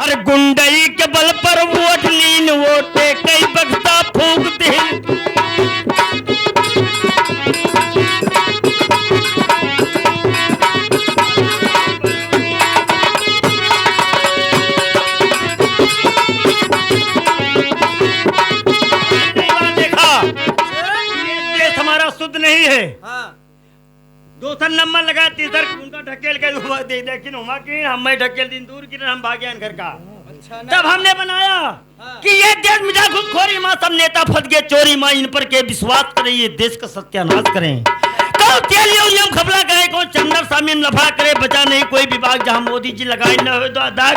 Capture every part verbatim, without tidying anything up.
अरे गुंडई के बल पर वोट लीन, वोटे कई बक्सा फूंक दीन। देखा, ये देश हमारा शुद्ध नहीं है। हाँ। दूसर नंबर लगा, तीसर उनका ढकेल के हुआ दे, लेकिन हुआ कि हम मैं ढकेल दिन दूर की हम भागे घर का। अच्छा, तब नहीं। हमने बनाया हाँ। कि ये देश में जा घुसखोरी माँ, सब नेता फंस गए चोरी माँ, इन पर के विश्वास करें, ये देश का सत्यानाश करें। कौन तेल यूरियम खपला करे, कौन चंदर सामी में लफड़ा करे, बचा नहीं कोई विभाग जहाँ मोदी जी लगाए न हो दो दाग।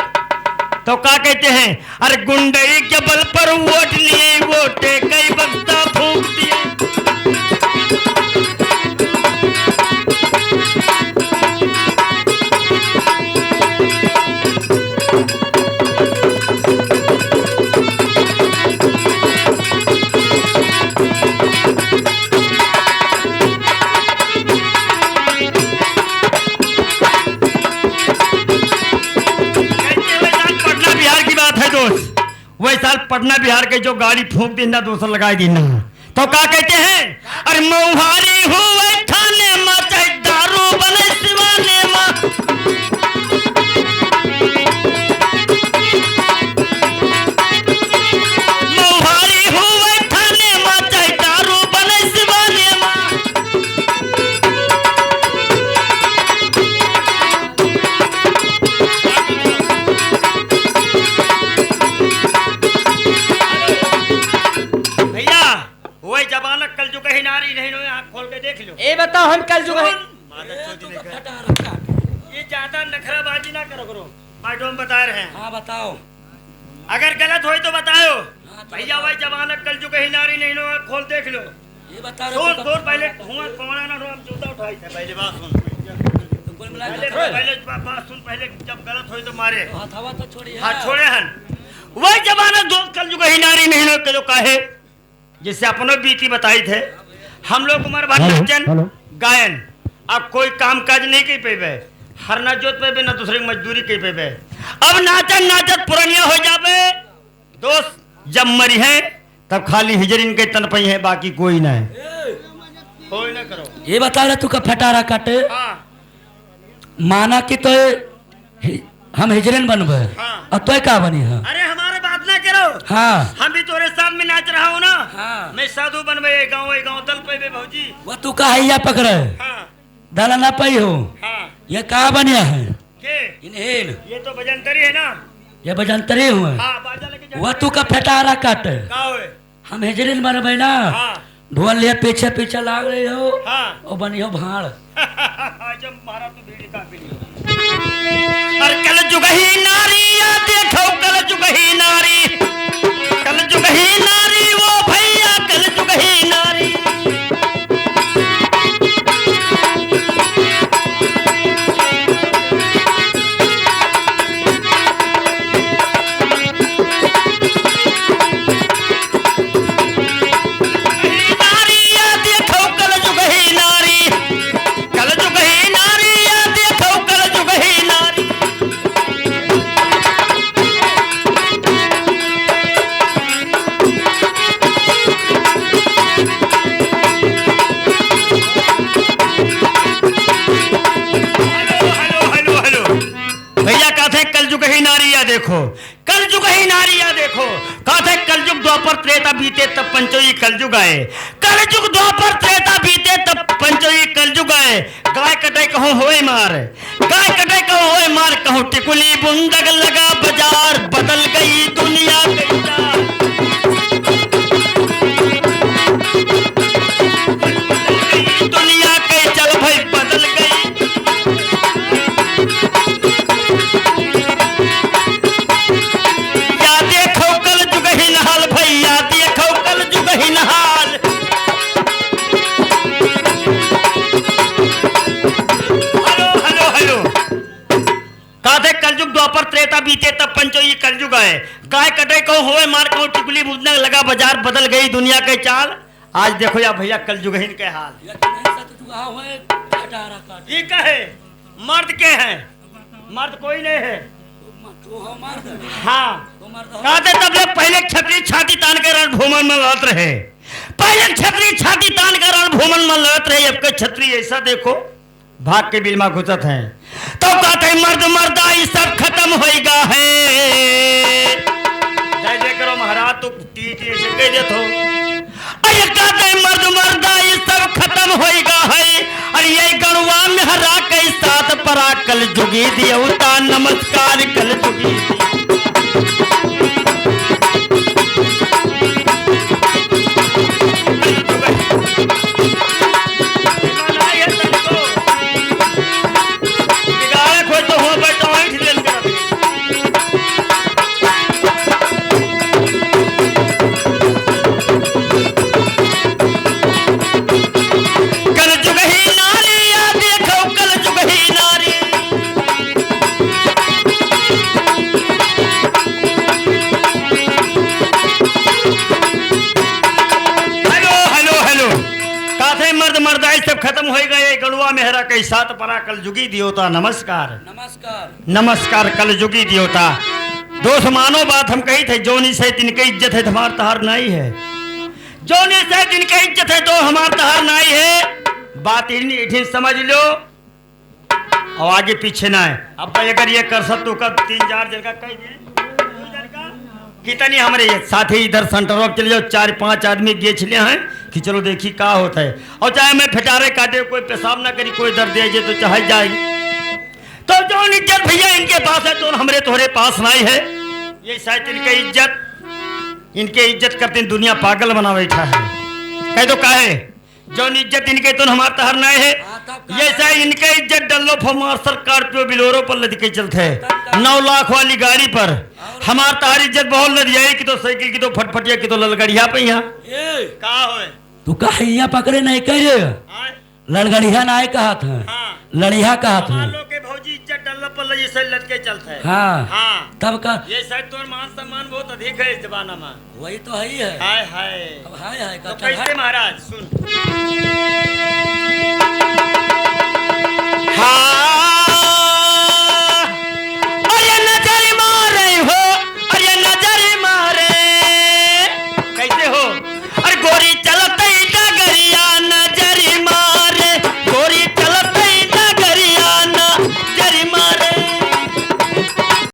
तो का कहते हैं, अरे गुंडई के बल पर वोट लिए, वोटे कई बक्सा फूंक दिए। कहते हुए साल पटना बिहार की बात है दोस्त, वही साल पटना बिहार के जो गाड़ी फूंक दीन ना, दूसर लगाई दीन ना, तो का कहते हैं, अरे मऊहारी हुए थाने मा, चाहे दारू बने सिवाने मा। मऊहारी हुए थाने मा, चाहे दारू बने सिवाने मा। भैया, वही जमाना कलजुग ही नारी नहीं नो, आँख खोल के देख लो। ए बताओ, हम कलजुग है। सुन। माता चोदी नहीं करे। ये ज्यादा नखराबाजी ना करो करो। मैडम बता रहे हैं। हाँ, बताओ। अगर गलत होई तो बताओ। हाँ, तो भैया, बताओ। वही जमाना कलजुग ही नारी नहीं नो, आँख खोल देख लो। ये बता रहे सुन, तो सुन, पहले हुआ कौन ना रो, हम जूता उठाई थे, पहले बात सुन। तो कुल मिला के पहले, पहले बा-, बात सुन, पहले जब गलत होई तो मारे। तो हथवा तो छोड़िए। हाँ, छोड़े हन। वही जमाना दोस्त कलजुग ही नारी नहीं नो, के जो काहे जैसे अपनो बीती बताई थे, हम लोग उम्र भर हेलो, नाचन, हेलो। गायन, अब कोई काम काज नहीं कई पेबे, हर ना जोत पेबे, ना दूसरे की मजदूरी कई पेबे। अब नाचन नाचत पुरनिया हो जाबे, दोस्त जब मरी है, तब खाली हिजरिन के तन पई है, बाकी कोई ना है। कोई ना करो। ये बता रहे तू का फटारा काटे? हाँ। माना कि तो हि-, हम हिजरन बनबे। हाँ। और तोय का बनी है? अरे हमारे बात ना करो। हाँ। हम भी तोरे साथ में नाच रहा हूँ ना। हाँ। मैं साधु बनबे, ये गाँव, ये गाँव दल पे बे भौजी। वो तू का हैया पकड़े? हाँ। दल ना पाई हो। हाँ। ये का बनिया है? के? इन्हें। ये तो बजंतरी है ना। ये बजंतरी हुए। हाँ, बाजा लेके जा। वो तू का फटारा काटे? का होए? हम हिजरिन बनबे ना। हाँ। ढोल लिए पीछे पीछे लाग रही हो। हाँ। ओ बनी हो भाड़। जब मारा तो बीड़ी का पी लियो। अरे कलजुग ही नारी या देखो, कलजुग ही नारी, कलजुग ही नारी, ओ भैया, कलजुग ही नारी। नारी या देखो कलजुग ही नारी, कलजुग ही नारी या देखो कलजुग ही नारी। हेलो, हेलो, हेलो, हेलो। भैया कहते हैं कलजुग ही नारी या देखो, कलजुग ही नारी या देखो, कहते कलजुग द्वापर त्रेता बीते तब पंचो ये कलजुग आए। कलजुग द्वापर त्रेता बीते तब पंचो ये कलजुग आए। गाय कटे कहूँ होए मार, गाय कटे कहूँ होए मार, कहूँ टिकुली बुंदग लगा बाजार, बदल गई दुनिया कई चाल। दुनिया कई चाल भाई बदल गई। या देखो कलजुग ही नहाल भैया, देखो कलजुग ही नहाल। हेलो, हेलो, हेलो। कहते कलजुग द्वापर त्रेता बीते तब पंचो ये कलजुग आए। गाय कटे कहूँ होए मार, कहूँ टिकुली बुंदग लगा बाजार, बदल गई दुनिया के चाल। आज देखो या भैया कलजुगहिन के हाल। ये तो नहीं सतजुग हुए, फटारा काट। ये कहे मर्द के हैं? मर्द कोई नहीं है। हाँ। कहते तब ले पहले छतरी छाती तान के रणभूमन में लड़त रहे। पहले छतरी छाती तान के रणभूमन में लड़त रहे। अब के छतरी ऐसा देखो, भाग के बिल में घुसत हैं। तो कहते मर्द मर्दा ई सब खत्म होइगा है। जय जय करो महाराज, तू टी टी ऐसे कह देत हो। अरे कहते मर्द मर्दा ई सब खत्म होइगा है। अरे ये गणवा मेहरा के साथ परा कल जुगी देवता नमस्कार कल जुगी। बिगाड़े कोई तो हो बैठो, ऐंठ देन कर। कल जुग ही नारी या देखो, कल जुग ही नारी। हेलो, हेलो, हेलो। काथे मर्द मर्दाई सब खत्म होइगा, ये गड़ुआ मेहरा के साथ परा कल जुगी दियोता। नमस्कार। नमस्कार। नमस्कार कल जुगी दियोता। दोस्त मानो बात हम कही थे, जौनी से तिनके इज्जत है, तुम्हार तहार नहीं है। जौनी से तिनके इज्जत है, तो हमार तहार नहीं है। बात इन्हीं, इन्हीं समझ लो। और आगे पीछे ना है। अब भाई अगर ये कर सक तो कर तीन चार जन का कह दे। कितनी हमरे ये साथी इधर सेंटर वॉक चले जाओ, चार पांच आदमी गेछ ले हैं कि चलो देखी का होता है। और चाहे मैं फिटारे काटे, कोई पेशाब ना करी, कोई दर्द दे जे तो चाहे जाए। तो जौन इज्जत भैया इनके पास है, जौन हमरे तोहरे पास नहीं है, ये शायद इनके इज्जत, इनके इज्जत करते दुनिया पागल बना बैठा है। कह दो काहे? जौन इज्जत इनके तो हमार तहर नहीं है। हाँ, तब का ये है? चाहे इनके इज्जत डल्लो फमार सर Scorpio Bolero पर लद के चलत है। तब का? नौ लाख वाली गाड़ी पर। और? हमार तहर इज्जत बहुत लद जाए कि तो साइकिल की तो फटफटिया की तो ललगड़िया पे यहाँ। ए, का होए? तू कहिया पकड़े नहीं कह रहे? आए? ललगड़िया नाय कहत है। हाँ। लड़िया कहत हमार है। लोग के भौजी इज्जत डल्लो पर लद से लद के चलत है। हाँ। हाँ। तब का? ये शायद तोर मान सम्मान बहुत अधिक है इस जमाना में। वही तो है ही है। हाय, हाय। अब हाय, हाय का तो चढ़ा कैसे महाराज? सुन।